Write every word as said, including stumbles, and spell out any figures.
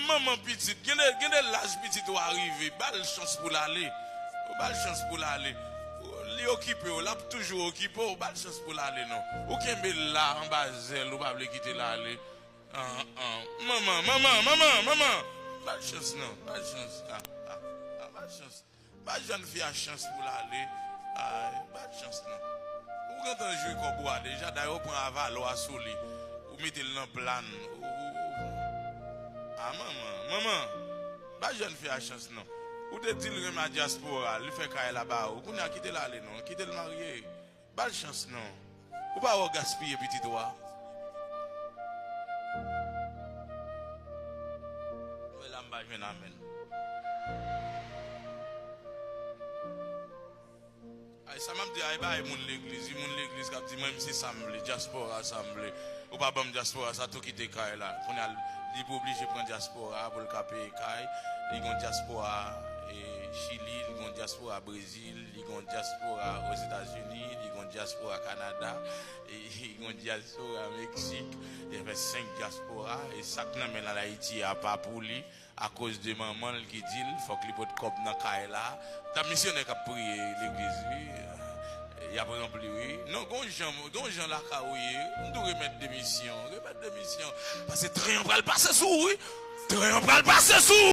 Manman pitit, gen de, gen de laj pitit ou a rive, ba l chans pou l ale. Ou ba l chans pou l ale. Ou, li okipe w, l ap toujou okipe w, ba l chans pou l ale non. Ou kenbe l la anba zèl, ou pa vle kite l ale. An, an. Manman, manman, manman, manman. Ba l chans non, ba l chans. Ah, ah, ah, ba l chans. Ba jèn fi a chans pou l ale. Ay, ba l chans non. Ou gentan jwe kòb ou a deja, dayè ou pran avalò a sou li. Ou mete l nan plan. Ou, ou, ou. Ah, manman, manman. Ba jèn fi a chans non. Ou te di l renmen a dyaspora, li fè kay la ba ou. Kounye a kite l ale non, kite l marye. Ba l chans non. Ou pa wè w gaspiye pitit ou a? Mwen la m pa jwenn amèn. Ay, sa m ap di a, e pa e moun legliz, wi, moun legliz k ap di, "Mwen, m se sa m vle, dyaspora sa m vle." Ou pa ban m dyaspora sa, tou kite kay la. Kounye a, li pou oblije pran dyaspora pou l ka peye kay. Li gon dyaspora, e, Chili, li gon dyaspora Brezil, li gon dyaspora Ozetazini, li gon dyaspora Kanada, e, li gon dyaspora Meksik. Li fè senk dyaspora, e sa k nan men l an Ayiti a pa pou li. Akoz de manman l ki di l fòk li pot kòb nan kay la. T ap misyonè k ap priye legliz, wi. Y ap ranpli, wi. Non, gon jan, gon jan lakay ou ye. M tou remèt demisyon, remèt demisyon. Paske tren an pral pase sou ou, wi. Tren an pral pase sou ou.